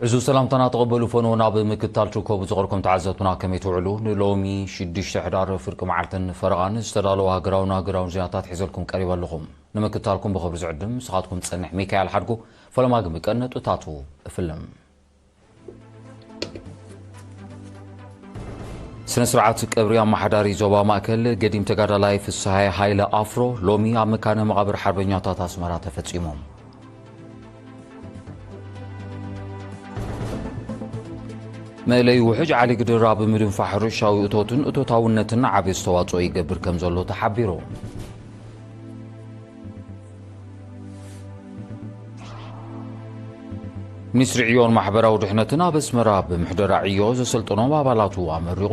እዚ ሰላምታና ተቐበሉ ፈኖ። ናብ ምክታል ትርከቡ ዝቐርኩም ተዓዘብትና ከመይ ትውዕሉ? ንሎሚ ሽዱሽተ ሕዳር ፍርቂ መዓልትን ፈረቓን ዝተዳለወ ሃገራውን ሃገራውን ዜናታት ሒዘልኩም ቀሪበ ኣለኹም። ንምክታልኩም ብኽብሪ ዝዕድም ንስኻትኩም ዝጸንሕ ሚካኤል ሓድጉ። ፈለማ ግን ብቀን ነጥብታቱ እፍልም። ስነ ስርዓት ቀብሪ ኣመሓዳሪ ዞባ ማእከል ገዲም ተጋዳላይ ፍስሃየ ሃይለ ኣፍሮ ሎሚ ኣብ መካነ መቓብር ሓርበኛታት ኣስመራ ተፈጺሙ። መእለይ ውሕጅ ዓሊ ግድር ኣብ ምድንፋዕ ሕርሻዊ እቶትን እቶታውነትን ዓቢ ኣስተዋጽኦ ይገብር ከም ዘሎ ተሓቢሩ። ሚኒስትሪ ዕዮን ማሕበራዊ ድሕነትን ኣብ ኣስመራ ብምሕደራ ዕዮ ዘሰልጠኖም ኣባላቱ ኣመሪቑ።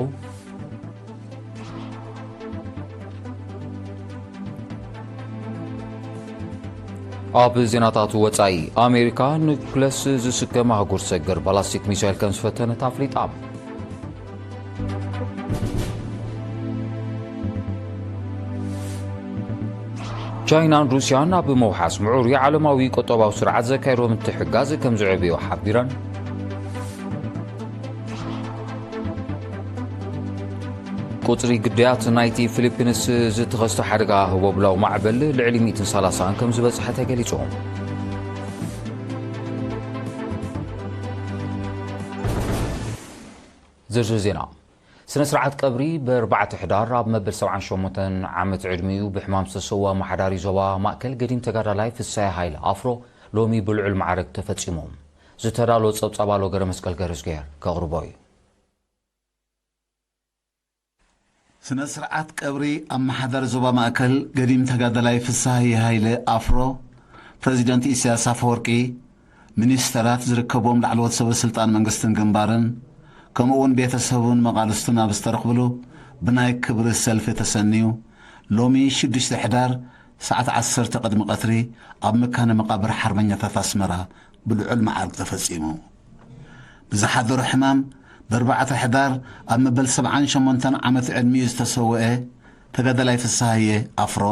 ኣብ ዜናታት ወጻኢ፣ ኣሜሪካ ኑክለስ ዝስከም ኣህጉር ሰገር ባላስቲክ ሚሳይል ከም ዝፈተነት ኣፍሊጣ። ቻይናን ሩስያን ኣብ ምውሓስ ምዑር ዓለማዊ ቁጠባዊ ስርዓት ዘካየዶ ምትሕጋዝ ከም ዝዕብዮ ሓቢረን። ቁጽሪ ግዳያት ናይቲ ፊሊፒንስ ዝተኸስተ ሓደጋ ህቦብላዊ ማዕበል ልዕሊ ሚእትን ሰላሳን ከም ዝበጽሐ ተገሊጹ። ዝርዝር ዜና። ስነ ስርዓት ቀብሪ ብኣርባዕተ ሕዳር ኣብ መበል ሰብዓን ሸሞንተን ዓመት ዕድሚኡ ብሕማም ዝተሰወ ኣመሓዳሪ ዞባ ማእከል ገዲም ተጋዳላይ ፍሳየ ሃይለ ኣፍሮ ሎሚ ብልዑል ማዕረግ ተፈጺሙ። ዝተዳሎ ጸብጻብ ኣሎ ገረ መስቀል ገረዝጌር ከቕርቦ እዩ። ስነ ስርዓት ቀብሪ ኣመሓዳሪ ዞባ ማእከል ገዲም ተጋዳላይ ፍስሃየ ሃይለ ኣፍሮ፣ ፕረዚደንት ኢሳያስ ኣፈወርቂ፣ ሚኒስተራት ዝርከብዎም ላዕለዎት ሰበ ስልጣን መንግስትን ግንባርን፣ ከምኡ እውን ቤተሰቡን መቓልስቱን ኣብ ዝተረኽብሉ ብናይ ክብሪ ሰልፊ ተሰንዩ፣ ሎሚ ሽዱሽተ ሕዳር ሰዓት ዓሰርተ ቅድሚ ቀትሪ ኣብ መካነ መቓብር ሓርበኛታት ኣስመራ ብልዑል መዓርግ ተፈጺሙ። ብዝሓደሮ ሕማም ብኣርባዕተ ሕዳር ኣብ መበል ሰብዓን ሸሞንተን ዓመት ዕድሚኡ ዝተሰወኤ ተጋዳላይ ፍስሃየ ኣፍሮ፣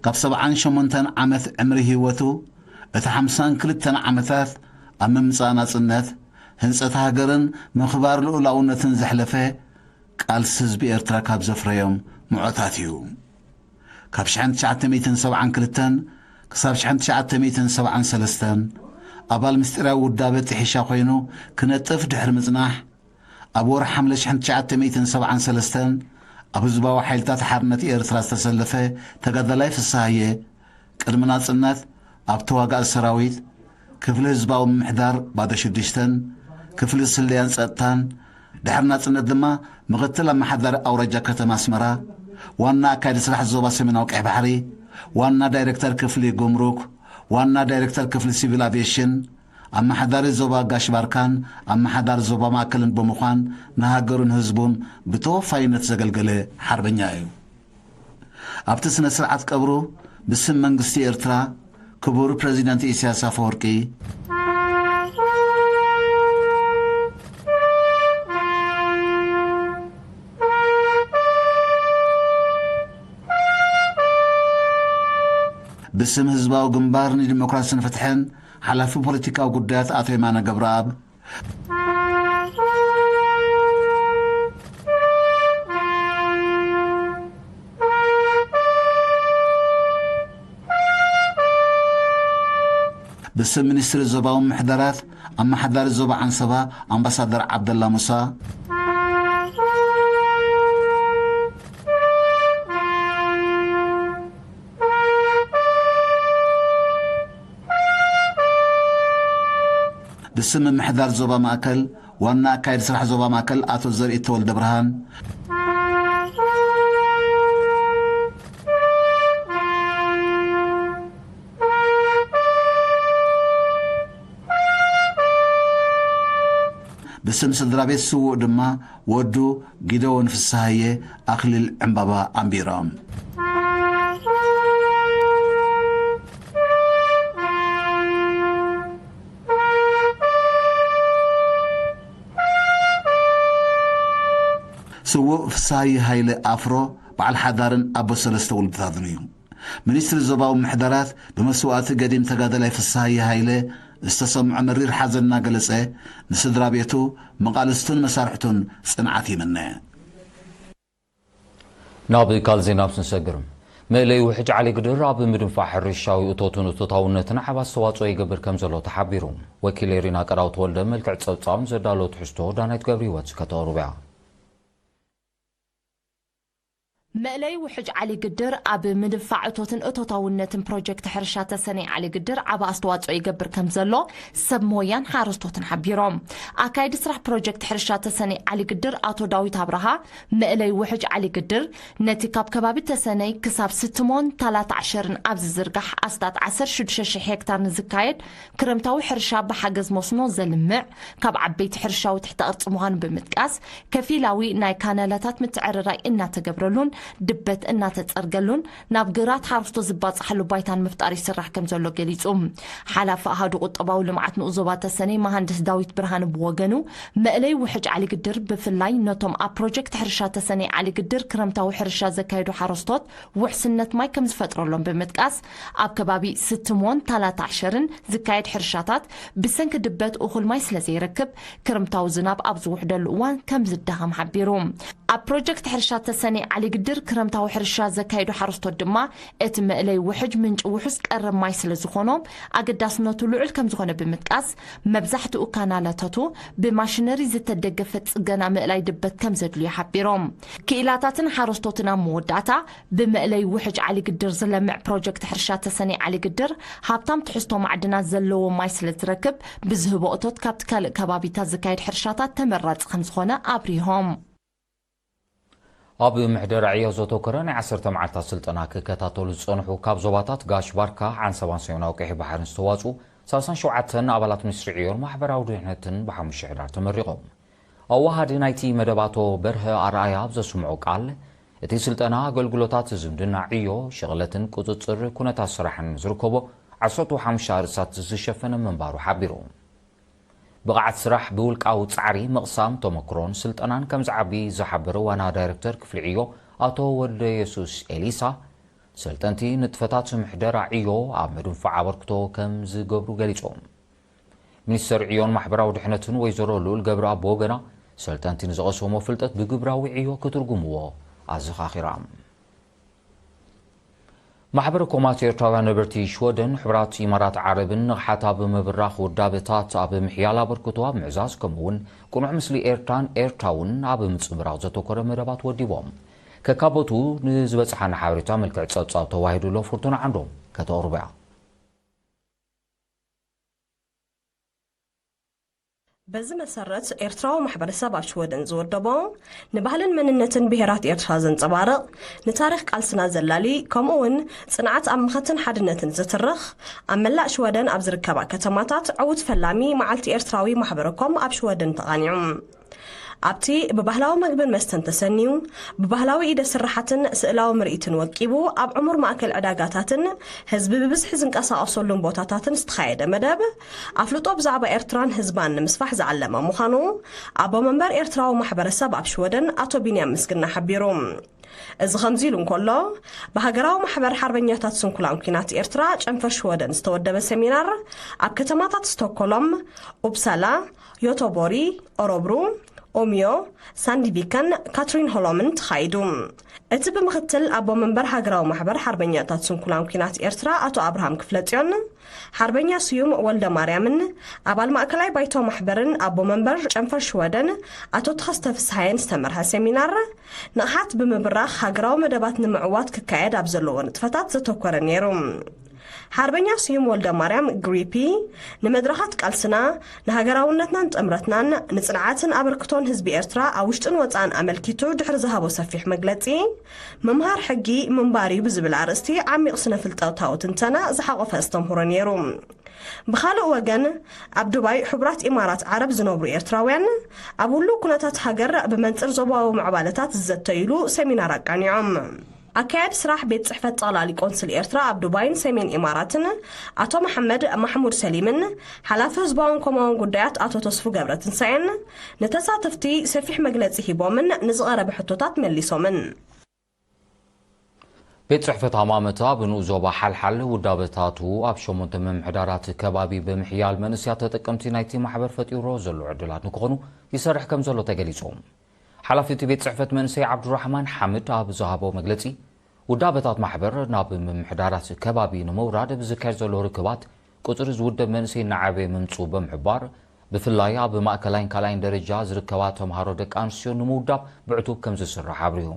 ካብ ሰብዓን ሸሞንተን ዓመት ዕምሪ ህይወቱ እቲ ሓምሳን ክልተን ዓመታት ኣብ ምምጻእ ናጽነት፣ ህንጸት ሃገርን ምኽባር ልኡላውነትን ዘሕለፈ ቃልሲ ህዝቢ ኤርትራ ካብ ዘፍረዮም ምዖታት እዩ። ካብ ሽሕን ትሽዓተ ሚእትን ሰብዓን ክልተን ክሳብ ሽሕን ትሽዓተ ሚእትን ሰብዓን ሰለስተን ኣባል ምስጢራዊ ውዳበ ጥሒሻ ኮይኑ ክነጥፍ ድሕሪ ምጽናሕ፣ ኣብ ወርሒ ሓምለ ሽሕን ትሽዓተ ሚእትን ሰብዓን ሰለስተን ኣብ ህዝባዊ ሓይልታት ሓርነት ኤርትራ ዝተሰለፈ ተጋዳላይ ፍስሃየ፣ ቅድሚ ናጽነት ኣብ ተዋጋኢ ሰራዊት፣ ክፍሊ ህዝባዊ ምምሕዳር ባዶ ሽዱሽተን፣ ክፍሊ ስለያን ጸጥታን፣ ድሕሪ ናጽነት ድማ ምኽትል ኣመሓዳሪ ኣውራጃ ከተማ ኣስመራ፣ ዋና ኣካያዲ ስራሕ ዞባ ሰሜናዊ ቀይሕ ባሕሪ፣ ዋና ዳይሬክተር ክፍሊ ጉምሩክ፣ ዋና ዳይሬክተር ክፍሊ ሲቪል ኣቪየሽን፣ ኣመሓዳሪ ዞባ ጋሽ ባርካን ኣመሓዳሪ ዞባ ማእከልን ብምዃን ንሃገሩን ህዝቡን ብተወፋይነት ዘገልገለ ሓርበኛ እዩ። ኣብቲ ስነ ስርዓት ቀብሩ ብስም መንግስቲ ኤርትራ ክቡር ፕረዚደንት ኢሳያስ ኣፈወርቂ፣ ብስም ህዝባዊ ግንባር ንዲሞክራስን ፍትሕን ሓላፊ ፖለቲካዊ ጉዳያት ኣቶ የማነ ገብረኣብ፣ ብስም ሚኒስትሪ ዞባዊ ምሕደራት ኣመሓዳሪ ዞባ ዓንሰባ ኣምባሳደር ዓብደላ ሙሳ፣ ብስም ምምሕዳር ዞባ ማእከል ዋና ኣካያዲ ስራሕ ዞባ ማእከል ኣቶ ዘርኢ ተወልደ ብርሃን፣ ብስም ስድራ ቤት ስዉእ ድማ ወዱ ጊደዎን ፍስሃየ ኣኽሊል ዕምባባ ኣንቢሮም። ስዉእ ፍስሃየ ሃይለ ኣፍሮ በዓል ሓዳርን ኣቦ ሰለስተ ውልድታትን እዩ። ሚኒስትሪ ዞባዊ ምሕደራት ብመስዋእቲ ገዲም ተጋዳላይ ፍስሃየ ሃይለ ዝተሰምዖ መሪር ሓዘን እናገለጸ፣ ንስድራ ቤቱ፣ መቓልስቱን መሳርሕቱን ጽንዓት ይምነ። ናብ ካልእ ዜና ምስ ንሰግር፣ መእለይ ውሕጅ ዓሊ ግድር ኣብ ምድንፋዕ ሕርሻዊ እቶትን እቶታውነትን ዓቢ ኣስተዋጽኦ ይገብር ከም ዘሎ ተሓቢሩ። ወኪል ኤሪና ቀዳው ተወልደ መልክዕ ጸብጻብ ዘዳሎ ትሕዝቶ ዳናይት ገብረ ህይወት ከተቕርብ እያ። መእለይ ውሕጅ ዓሊ ግድር ኣብ ምድንፋዕ እቶትን እቶታውነትን ፕሮጀክት ሕርሻ ተሰነይ ዓሊ ግድር ዓቢ ኣስተዋጽኦ ይገብር ከም ዘሎ ሰብ ሞያን ሓረስቶትን ሓቢሮም። ኣካይዲ ስራሕ ፕሮጀክት ሕርሻ ተሰነይ ዓሊ ግድር ኣቶ ዳዊት ኣብርሃ፣ መእለይ ውሕጅ ዓሊ ግድር ነቲ ካብ ከባቢ ተሰነይ ክሳብ ስትሞን ታላት ዓሸርን ኣብ ዝዝርጋሕ ኣስታት ዓሰርተ ሽዱሽተ ሽሕ ሄክታር ንዝካየድ ክረምታዊ ሕርሻ ብሓገዝ መስኖ ዘልምዕ ካብ ዓበይቲ ሕርሻዊ ትሕተ ቅርጺ ምዃኑ ብምጥቃስ፣ ከፊላዊ ናይ ካናላታት ምትዕርራይ እናተገብረሉን ድበት እናተጸርገሉን ናብ ግራት ሓረስቶ ዝባጽሓሉ ባይታን ምፍጣር ይስራሕ ከም ዘሎ ገሊጹ። ሓላፊ ኣሃዱ ቁጠባዊ ልምዓት ንኡስ ዞባ ተሰነይ መሃንድስ ዳዊት ብርሃነ ብወገኑ፣ መእለይ ውሕጅ ዓሊ ግድር ብፍላይ ነቶም ኣብ ፕሮጀክት ሕርሻ ተሰነይ ዓሊ ግድር ክረምታዊ ሕርሻ ዘካየዱ ሓረስቶት ውሕስነት ማይ ከም ዝፈጥረሎም ብምጥቃስ፣ ኣብ ከባቢ ስትሞን ታላት ዓሸርን ዝካየድ ሕርሻታት ብሰንኪ ድበት እኹል ማይ ስለ ዘይረክብ፣ ክረምታዊ ዝናብ ኣብ ዝውሕደሉ እዋን ከም ዝዳኸም ሓቢሩ። ኣብ ፕሮጀክት ሕርሻ ተሰነይ ዓሊ ግድር ክረምታዊ ሕርሻ ዘካየዱ ሓረስቶት ድማ፣ እቲ መእለይ ውሕጅ ምንጪ ውሑስ ቀረብ ማይ ስለ ዝኾኖም፣ ኣገዳስነቱ ልዑል ከም ዝኾነ ብምጥቃስ፣ መብዛሕትኡ ካናላታቱ ብማሽነሪ ዝተደገፈ ጽገና ምእላይ ድበት ከም ዘድልዮ ሓቢሮም። ክኢላታትን ሓረስቶትን ኣብ መወዳእታ፣ ብመእለይ ውሕጅ ዓሊ ግድር ዝለምዕ ፕሮጀክት ሕርሻ ተሰነይ ዓሊ ግድር፣ ሃብታም ትሕዝቶ ማዕድናት ዘለዎ ማይ ስለ ዝረክብ፣ ብዝህቦ እቶት ካብቲ ካልእ ከባቢታት ዝካየድ ሕርሻታት ተመራጺ ከም ዝኾነ ኣብሪሆም። ኣብ ምሕደራ ዕዮ ዘተኮረ ናይ ዓሰርተ መዓልታት ስልጠና ክከታተሉ ዝጸንሑ ካብ ዞባታት ጋሽ ባርካ፣ ዓንሰባን ሰሜናዊ ቀይሕ ባሕርን ዝተዋጽኡ ሰላሳን ሸውዓተን ኣባላት ሚኒስትሪ ዕዮን ማሕበራዊ ድሕነትን ብሓሙሽተ ሕዳር ተመሪቖም። ኣዋሃዲ ናይቲ መደብ ኣቶ በርሀ ኣርኣያ ኣብ ዘስምዖ ቃል፣ እቲ ስልጠና ኣገልግሎታት ዝምድና ዕዮ፣ ሽቕለትን ቁጽጽር ኩነታት ስራሕን ዝርከቦ ዓሰርተ ሓሙሽተ ኣርእስታት ዝሸፈነ ምንባሩ ሓቢሩ። ብቕዓት ስራሕ ብውልቃዊ ጻዕሪ፣ ምቕሳም ተመክሮን ስልጠናን ከም ዝዓቢ ዝሓበረ ዋና ዳይሬክተር ክፍሊ ዕዮ ኣቶ ወልደየሱስ ኤሊሳ፣ ሰልጠንቲ ንጥፈታት ምሕደራ ዕዮ ኣብ ምድንፋዕ ኣበርክቶ ከም ዝገብሩ ገሊጾም። ሚኒስተር ዕዮን ማሕበራዊ ድሕነትን ወይዘሮ ልኡል ገብረኣብ ብወገና፣ ሰልጠንቲ ንዝቐሰሞ ፍልጠት ብግብራዊ ዕዮ ክትርጉምዎ ኣዘኻኺራ። ማሕበር ኮማት ኤርትራውያን ነበርቲ ሽወደን፣ ሕቡራት ኢማራት ዓረብን ንቕሓት ኣብ ምብራኽ ውዳበታት ኣብ ምሕያል ኣበርክቶ ኣብ ምዕዛዝ፣ ከምኡ እውን ቅኑዕ ምስሊ ኤርትራን ኤርትራውን ኣብ ምጽብራቕ ዘተኮረ መደባት ወዲቦም። ከካበቱ ንዝበጽሓና ሓበሬታ መልክዕ ጸብጻብ ተዋሂዱ ኣሎ፣ ፍርቱና ዓንዶም ከተቕርቦ እያ። በዚ መሰረት፣ ኤርትራዊ ማሕበረሰብ ኣብ ሽወደን ዝወደቦ፣ ንባህልን መንነትን ብሄራት ኤርትራ ዘንጸባርቕ፣ ንታሪኽ ቃልስና ዘላሊ፣ ከምኡ እውን ጽንዓት ኣብ ምኸትን ሓድነትን ዝትርኽ፣ ኣብ መላእ ሽወደን ኣብ ዝርከባ ከተማታት ዕዉት ፈላሚ መዓልቲ ኤርትራዊ ማሕበረኮም ኣብ ሽወደን ተቓኒዑ። ኣብቲ ብባህላዊ መግብን መስተን ተሰንዩ፣ ብባህላዊ ኢደ ስራሓትን ስእላዊ ምርኢትን ወቂቡ፣ ኣብ ዕሙር ማእከል ዕዳጋታትን ህዝቢ ብብዝሒ ዝንቀሳቐሰሉን ቦታታትን ዝተኻየደ መደብ፣ ኣፍልጦ ብዛዕባ ኤርትራን ህዝባን ንምስፋሕ ዝዓለመ ምዃኑ፣ ኣቦ መንበር ኤርትራዊ ማሕበረሰብ ኣብ ሽወደን ኣቶ ቢንያም ምስግና ሓቢሩ። እዚ ከምዚ ኢሉ እንከሎ፣ ብሃገራዊ ማሕበር ሓርበኛታት ስንኩላን ኲናት ኤርትራ ጨንፈር ሽወደን ዝተወደበ ሰሚናር፣ ኣብ ከተማታት ስቶኮሎም፣ ኡፕሳላ፣ ዮቶቦሪ፣ ኦሮብሩ፣ ኦሚዮ፣ ሳንዲቪከን ካትሪን ሆሎምን ተኻይዱ። እቲ ብምኽትል ኣቦ መንበር ሃገራዊ ማሕበር ሓርበኛታት ስንኩላን ኲናት ኤርትራ ኣቶ ኣብርሃም ክፍለጽዮን፣ ሓርበኛ ስዩም ወልደ ማርያምን ኣባል ማእከላይ ባይቶ ማሕበርን ኣቦ መንበር ጨንፈር ሽወደን ኣቶ ተኸስተ ፍስሃየን ዝተመርሐ ሰሚናር፣ ንቕሓት ብምብራኽ ሃገራዊ መደባት ንምዕዋት ክካየድ ኣብ ዘለዎ ንጥፈታት ዘተኮረ ነይሩ። ሓርበኛ ስዩም ወልደ ማርያም ግሪፒ፣ ንመድረኻት ቃልስና፣ ንሃገራውነትናን ጥምረትናን፣ ንጽንዓትን ኣበርክቶን ህዝቢ ኤርትራ ኣብ ውሽጥን ወጻእን ኣመልኪቱ ድሕሪ ዝሃቦ ሰፊሕ መግለጺ፣ ምምሃር ሕጊ ምንባር እዩ ብዝብል ኣርእስቲ ዓሚቕ ስነ-ፍልጠታዊ ትንተና ዝሓቖፈ ኣስተምህሮ ነይሩ። ብኻልእ ወገን፣ ኣብ ዱባይ ሕቡራት ኢማራት ዓረብ ዝነብሩ ኤርትራውያን፣ ኣብ ህሉው ኩነታት ሃገር ብመንጽር ዞባዊ ምዕባለታት ዝዘተይሉ ሰሚናር ኣቃኒዖም። ኣካያዲ ስራሕ ቤት ጽሕፈት ጠቕላሊ ቆንስል ኤርትራ ኣብ ዱባይን ሰሜን ኢማራትን ኣቶ መሓመድ ማሕሙድ ሰሊምን ሓላፊ ህዝባውን ኮማውን ጉዳያት ኣቶ ተስፉ ገብረትንሳኤን ንተሳተፍቲ ሰፊሕ መግለጺ ሂቦምን ንዝቐረበ ሕቶታት መሊሶምን። ቤት ጽሕፈት ሃማመት ኣብ ንኡስ ዞባ ሓልሓል ውዳበታቱ ኣብ ሸሞንተ ምምሕዳራት ከባቢ ብምሕያል መንእሰያት ተጠቀምቲ ናይቲ ማሕበር ፈጢሩዎ ዘሎ ዕድላት ንክኾኑ ይሰርሕ ከም ዘሎ ተገሊጹ። ሓላፊ እቲ ቤት ጽሕፈት መንእሰይ ዓብዱራሕማን ሓምድ ኣብ ዝሃቦ መግለጺ፣ ውዳበታት ማሕበር ናብ ምምሕዳራት ከባቢ ንምውራድ ብዝካየድ ዘሎ ርክባት ቁጽሪ ዝውደብ መንእሰይ እናዓበየ ምምጽኡ ብምሕባር፣ ብፍላይ ኣብ ማእከላይን ካልኣይን ደረጃ ዝርከባ ተምሃሮ ደቂ ኣንስትዮ ንምውዳብ ብዕቱብ ከም ዝስራሕ ኣብሪሁ።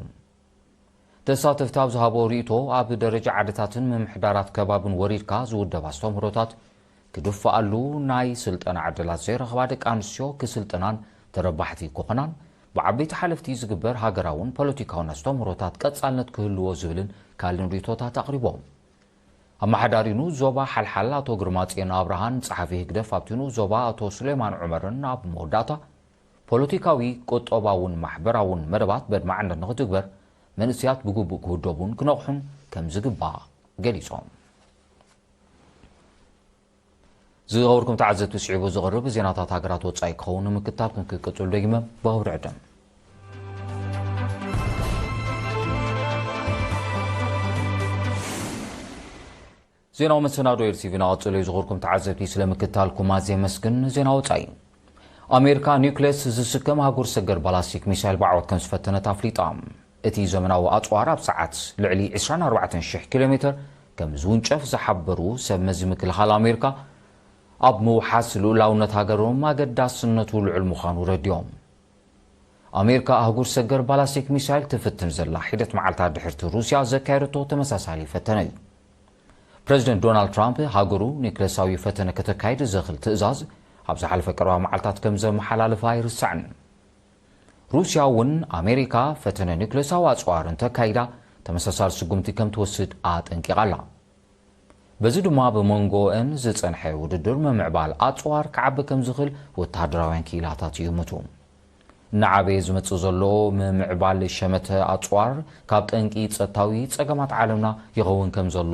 ተሳተፍቲ ኣብ ዝሃቦ ርእይቶ፣ ኣብ ደረጃ ዓድታትን ምምሕዳራት ከባብን ወሪድካ ዝውደብ ኣስተምህሮታት ክድፈኣሉ፣ ናይ ስልጠና ዕድላት ዘይረኽባ ደቂ ኣንስትዮ ክስልጥናን ተረባሕቲ ክኾናን ብዓበይቲ ሓለፍቲ ዝግበር ሃገራውን ፖለቲካውን ኣስተምህሮታት ቀጻልነት ክህልዎ ዝብልን ካልእን ርእይቶታት ኣቕሪቦም። ኣመሓዳሪ ንኡስ ዞባ ሓልሓል ኣቶ ግርማጽዮን ኣብርሃን ጸሓፊ ህግደፍ ኣብቲ ንኡስ ዞባ ኣቶ ሱሌማን ዑመርን ኣብ መወዳእታ፣ ፖለቲካዊ፣ ቁጠባውን ማሕበራውን መደባት በድማዕነት ንኽትግበር መንእሰያት ብግቡእ ክውደቡን ክነቕሑን ከም ዝግባእ ገሊጾም። ዝኸበርኩም ተዓዘብቲ፣ ስዒቡ ዝቐርብ ዜናታት ሃገራት ወጻኢ ክኸውን ንምክታልኩም ክቅጽሉ ደጊመ ብኽብሪ ዕድም። ዜናዊ መሰናዶ ኤልቲቪ እናቐጸሉ እዩ። ዝኸበርኩም ተዓዘብቲ፣ ስለ ምክታልኩም ኣዝየ የመስግን። ዜና ወጻኢ። ኣሜሪካ ኒውክሌስ ዝስከም ኣህጉር ሰገር ባላስቲክ ሚሳይል ብዓወት ከም ዝፈተነት ኣፍሊጣ። እቲ ዘመናዊ ኣጽዋር ኣብ ሰዓት ልዕሊ ዕስራን ኣርባዕተን ሽሕ ኪሎ ሜተር ከም ዝውንጨፍ ዝሓበሩ ሰብ መዚ ምክልኻል ኣሜሪካ፣ ኣብ ምውሓስ ልኡላውነት ሃገሮም ኣገዳስነቱ ልዑል ምዃኑ ረዲኦም። ኣሜሪካ ኣህጉር ሰገር ባላስቲክ ሚሳይል ትፍትን ዘላ ሒደት መዓልታት ድሕርቲ ሩስያ ዘካየደቶ ተመሳሳሊ ፈተነ እዩ። ፕረዚደንት ዶናልድ ትራምፕ ሃገሩ ኒውክለሳዊ ፈተነ ከተካይድ ዘኽል ትእዛዝ ኣብ ዝሓለፈ ቀረባ መዓልታት ከም ዘመሓላለፈ ኣይርሳዕን። ሩስያ እውን ኣሜሪካ ፈተነ ኒውክለሳዊ ኣጽዋር እንተካይዳ ተመሳሳሊ ስጉምቲ ከም ትወስድ ኣጠንቂቓ ኣላ። በዚ ድማ ብመንጎአን ዝጸንሐ ውድድር ምምዕባል ኣጽዋር ክዓቢ ከም ዝኽእል ወተሃደራውያን ክኢላታት ይእምቱ። እናዓበየ ዝመጽእ ዘሎ ምምዕባል ሸመተ ኣጽዋር ካብ ጠንቂ ጸጥታዊ ጸገማት ዓለምና ይኸውን ከም ዘሎ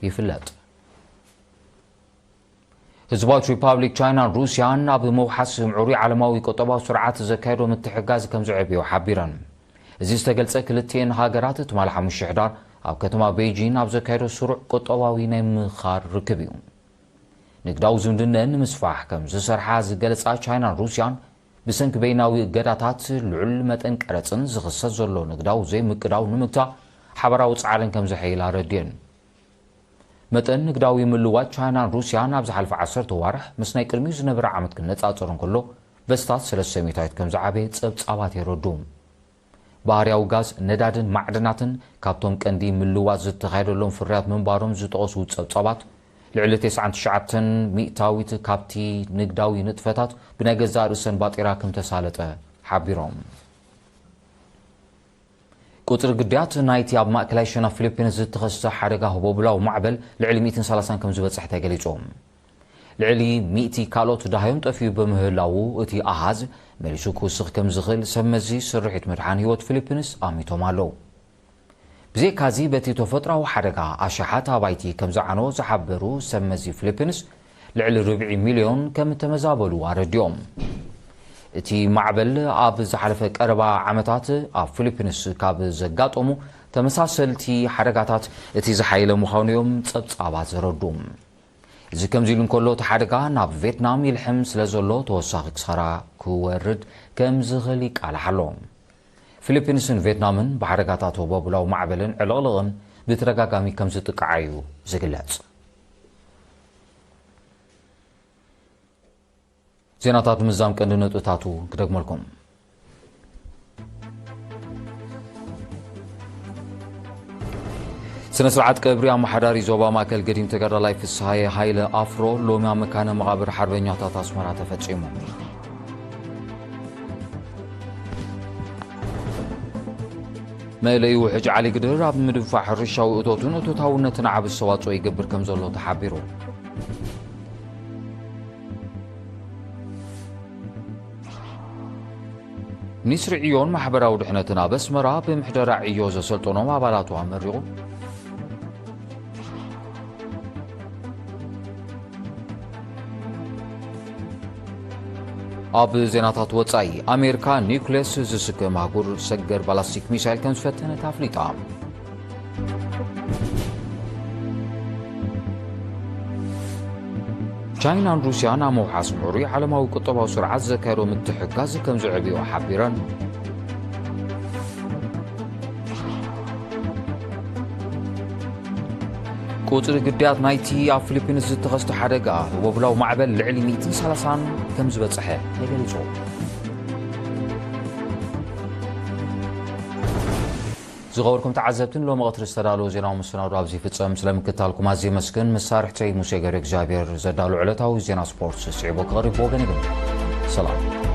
ይፍለጥ። ህዝባዊት ሪፓብሊክ ቻይናን ሩስያን ኣብ ምውሓስ ምዕሩይ ዓለማዊ ቁጠባዊ ስርዓት ዘካየዶ ምትሕግጋዝ ከም ዘዕብዮ ሓቢረን። እዚ ዝተገልጸ፣ ክልቲኤን ሃገራት ትማሊ ሓሙሽተ ሕዳር ኣብ ከተማ ቤይጂን ኣብ ዘካየዶ ስሩዕ ቁጠባዊ ናይ ምኻር ርክብ እዩ። ንግዳዊ ዝምድነን ንምስፋሕ ከም ዝሰርሓ ዝገለጻ ቻይናን ሩስያን፣ ብሰንኪ በይናዊ እገዳታት ልዑል መጠን ቀረጽን ዝኽሰት ዘሎ ንግዳዊ ዘይምቅዳው ንምግታእ ሓባራዊ ጻዕረን ከም ዘሐይላ ረድየን። መጠን ንግዳዊ ምልዋጥ ቻይናን ሩስያን ኣብ ዝሓለፈ ዓሰርተ ዋርሕ ምስ ናይ ቅድሚኡ ዝነበረ ዓመት ክነጻጸር እንከሎ፣ በስታት ሰለስተ ሚእታዊት ከም ዝዓበየ ጸብጻባት የረድኡ። ባህርያዊ ጋዝ፣ ነዳድን ማዕድናትን ካብቶም ቀንዲ ምልዋጥ ዝተኻየደሎም ፍርያት ምንባሮም ዝጠቐሱ ጸብጻባት፣ ልዕሊ ተስዓን ትሽዓተን ሚእታዊት ካብቲ ንግዳዊ ንጥፈታት ብናይ ገዛእ ርእሰን ባጤራ ከም ተሳለጠ ሓቢሮም። ቁጽሪ ግዳያት ናይቲ ኣብ ማእከላይ ሸነኽ ፊሊፒንስ ዝተኸስተ ሓደጋ ህቦብላዊ ማዕበል ልዕሊ ሚእትን ሰላሳን ከም ዝበጽሐ ተገሊጹ። ልዕሊ ሚእቲ ካልኦት ደሃዮም ጠፊኡ ብምህላዉ፣ እቲ ኣሃዝ መሊሱ ክውስኽ ከም ዝኽእል ሰብ መዚ ስርሒት ምድሓን ህይወት ፊሊፒንስ ኣሚቶም ኣለዉ። ብዘይካዚ፣ በቲ ተፈጥሮኣዊ ሓደጋ ኣሽሓት ኣባይቲ ከም ዝዓነወ ዝሓበሩ ሰብ መዚ ፊሊፒንስ፣ ልዕሊ ርብዒ ሚልዮን ከም እተመዛበሉ ኣረዲኦም። እቲ ማዕበል ኣብ ዝሓለፈ ቀረባ ዓመታት ኣብ ፊሊፒንስ ካብ ዘጋጠሙ ተመሳሰልቲ ሓደጋታት እቲ ዝሓየለ ምዃኑ እዮም ጸብጻባት ዘረድኡ። እዚ ከምዚ ኢሉ እንከሎ፣ እቲ ሓደጋ ናብ ቬትናም ይልሕም ስለ ዘሎ፣ ተወሳኺ ክሳራ ክወርድ ከም ዝኽእል ይቃላሕ ኣሎ። ፊሊፒንስን ቬትናምን ብሓደጋታት ወቦብላዊ ማዕበልን ዕልቕልቕን ብተደጋጋሚ ከም ዝጥቅዓ እዩ ዝግለጽ። ዜናታት ምዛም ቀንዲ ነጥብታቱ ክደግመልኩም። ስነ ስርዓት ቀብሪ ኣመሓዳሪ ዞባ ማእከል ገዲም ተጋዳላይ ፍስሃየ ሃይለ ኣፍሮ ሎሚ ኣብ መካነ መቓብር ሓርበኛታት ኣስመራ ተፈጺሙ። መእለዪ ውሕጅ ዓሊ ግድር ኣብ ምድንፋዕ ሕርሻዊ እቶትን እቶታውነትን ዓቢ ኣስተዋጽኦ ይገብር ከም ዘሎ ተሓቢሩ። ሚኒስትሪ ዕዮን ማሕበራዊ ድሕነትን ኣብ ኣስመራ ብምሕደራ ዕዮ ዘሰልጠኖም ኣባላቱ ኣመሪቑ። ኣብ ዜናታት ወጻኢ፣ ኣሜሪካ ኒውክሌስ ዝስከም ኣህጉር ሰገር ባላስቲክ ሚሳይል ከም ዝፈተነት ኣፍሊጣ። ቻይናን ሩስያን ኣብ ምውሓስ ምዕሩይ ዓለማዊ ቁጠባዊ ስርዓት ዘካየዶ ምትሕግጋዝ ከም ዘዕብዮ ሓቢረን። ቁጽሪ ግዳያት ናይቲ ኣብ ፊሊፒንስ ዝተኸስተ ሓደጋ ህቦብላዊ ማዕበል ልዕሊ ሚእትን ሰላሳን ከም ዝበጽሐ ተገሊጹ። ዝኸበርኩም ተዓዘብትን ሎሚ ቀትሪ ዝተዳለወ ዜናዊ መሰናዶ ኣብዚ ይፍጸም። ስለ ምክትታልኩም ኣዝየ የመስግን። መሳርሕተይ ሙሴ ገብረ እግዚኣብሔር ዘዳሉ ዕለታዊ ዜና ስፖርት ስዒቡ ክቐርብ ብወገን ይብል። ሰላም።